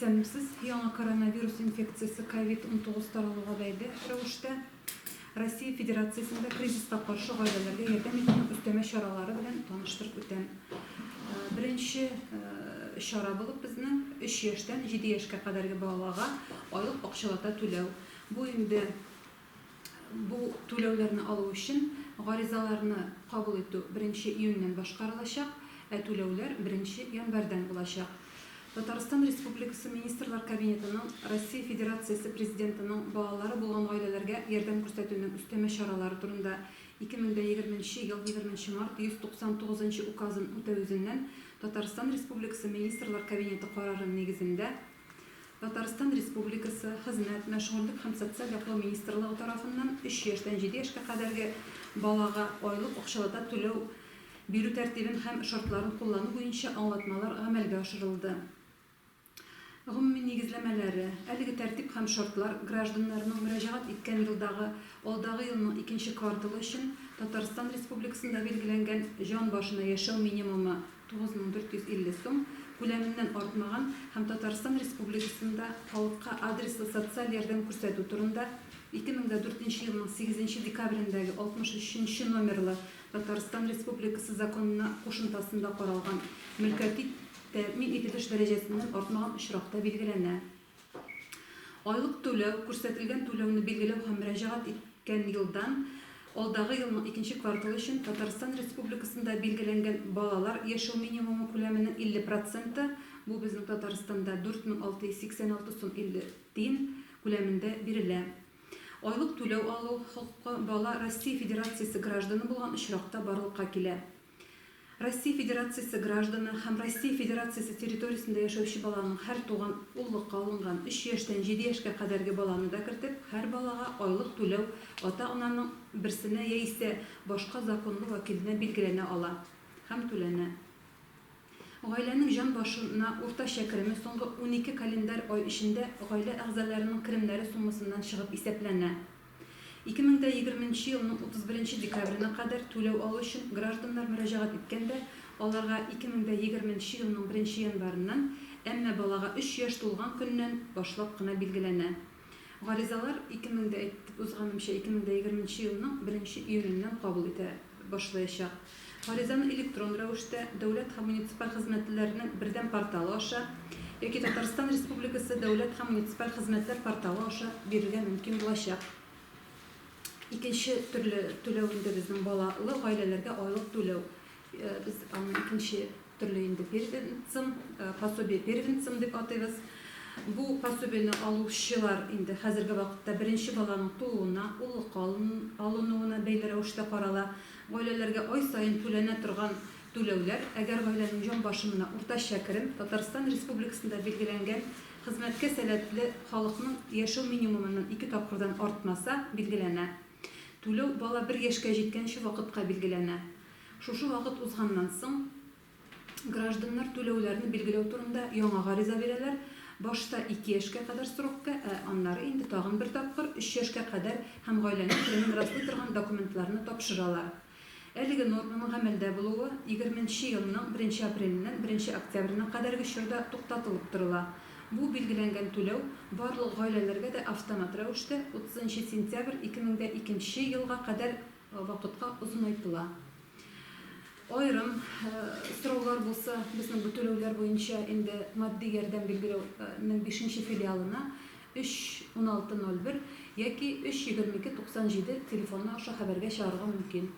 Исәнмесез! Яңа коронавирус инфекциясе ковид 19 таралуга бәйле рәвештә, Россия Федерациясендә кризиска каршы гаиләләргә ярдәм итүнең өстәмә чаралары белән таныштырып үтәм. Беренче чара булып безнең өч яшьтән җиде яшькә кадәрге балаларга айлык акчалата түләү. Бу инде бу түләүләрне алу өчен гаризаларны кабул итү беренче июньнән башкарылачак, ә түләүләр беренче январьдән булачак. Татарстан Республикасы Министрлар Кабинетының Россия Федерациясе Президентының балалары булган гаиләләргә ярдәм күрсәтүнең өстәмә чаралары турында 2020 нче ел 20 нче март 199 нчы Указын үтәү йөзеннән Татарстан Республикасы Министрлар Кабинеты карары нигезендә Татарстан Республикасы Хезмәт, мәшгульлек һәм социаль яклау министрлыгы тарафыннан өч яшьтән җиде яшькә кадәрге балага айлык акчалата түләү бирү тәртибен һәм шартларын куллану буенча аңлатмалар гамәлгә ашырылды. Гомуми нигезләмәләре, әлеге тәртип һәм шартлар гражданнарның мөрәҗәгать иткән елдагы алдагы елның икенче кварталы өчен Татарстан Республикасында билгеләнгән җан башына яшәү минимумы, 9450 сум, күләменнән артмаган һәм Татарстан Республикасында халыкка адреслы социаль ярдәм күрсәтү турында 2004 нче елның сигезенче декабрендәге 63 нче номерлы Татарстан Республикасы Законына кушымтасында каралган мөлкәти тәэмин ителеш дәрәҗәсеннән артмаган очракта билгеләнә. Айлык түләү, күрсәтелгән түләүне билгеләү һәм мөрәҗәгать иткән елдан алдагы елның икенче кварталы өчен Татарстан Республикасында билгеләнгән балалар яшәү минимумы күләменең 50 проценты, бу безнең Татарстанда 4686 сум 50 тиен, күләмендә бирелә. Айлык түләү алу хокукы бала Россия Федерациясе гражданы булган очракта барлыкка килә. Россия Федерациясе гражданы һәм Россия Федерациясе территориясендә яшәүче баланың һәр туган уллыкка алынган өч яшьтән җиде яшькә кадәрге баланы да кертеп, һәр балага айлык түләү ата-ананың берсенә яисә башка законлы вәкиленә билгеләнә ала һәм түләнә. Гаиләнең җан башына уртача кереме соңгы 12 календарь ай эчендә гаилә әгъзаларының керемнәре суммасыннан чыгып исәпләнә. 2020 нче елның 31 нче декабренә кадәр түләү алу өчен гражданнар мөрәҗәгать иткәндә, аларга 2020 нче елның беренче январеннан, әмма балага өч яшь тулган көннән башлап кына билгеләнә. Гаризалар, 2000 дә әйтеп узганымча, 2020 нче елның беренче июненнән кабул итә башлаячак. Гаризаны электрон рәвештә, дәүләт һәм муниципаль хезмәтләрнең бердәм порталы аша яки Татарстан Республикасы Дәүләт һәм муниципаль хезмәтләр порталы аша бирергә мөмкин булачак. Икенче төрле түләү инде безнең балалы гаиләләргә айлык түләү. Без аны икенче төрле инде первенцам, пособие первенцам дип атыйбыз. Бу пособиене алучылар инде хәзерге вакытта беренче баланың тууына, уллыкка алынуына бәйле рәвештә карала. Гаиләләргә ай саен түләнә торган түләүләр, әгәр гаиләнең җан башына уртача керем Татарстан Республикасында билгеләнгән хезмәткә сәләтле халыкның яшәү минимумыннан ике тапкырдан артмаса, билгеләнә. Түләү бала бер яшькә җиткәнче вакытка билгеләнә. Шушы вакыт узганнан соң, гражданнар түләүләрне билгеләү турында яңа гариза бирәләр, башта ике яшькә кадәр срокка, ә аннары инде тагын бер тапкыр өч яшькә кадәр һәм гаиләнең керемен раслый торган документларны тапшыралар. Әлеге норманың гамәлдә булуы егерменче елның беренче апреленнән беренче октябренә кадәрге чорда туктатылып торыла. Бу билгеләнгән түләү барлык гаиләләргә дә автомат рәвештә утызынчы сентябрь 2002 нче елга кадәр вакытка озынайтыла. Аерым сораулар булса, безнең бу түләүләр буенча инде матди ярдәм билгеләүнең бишенче филиалына 3 16 01 яки 3 22 97 телефоны аша хәбәргә чыгарга мөмкин.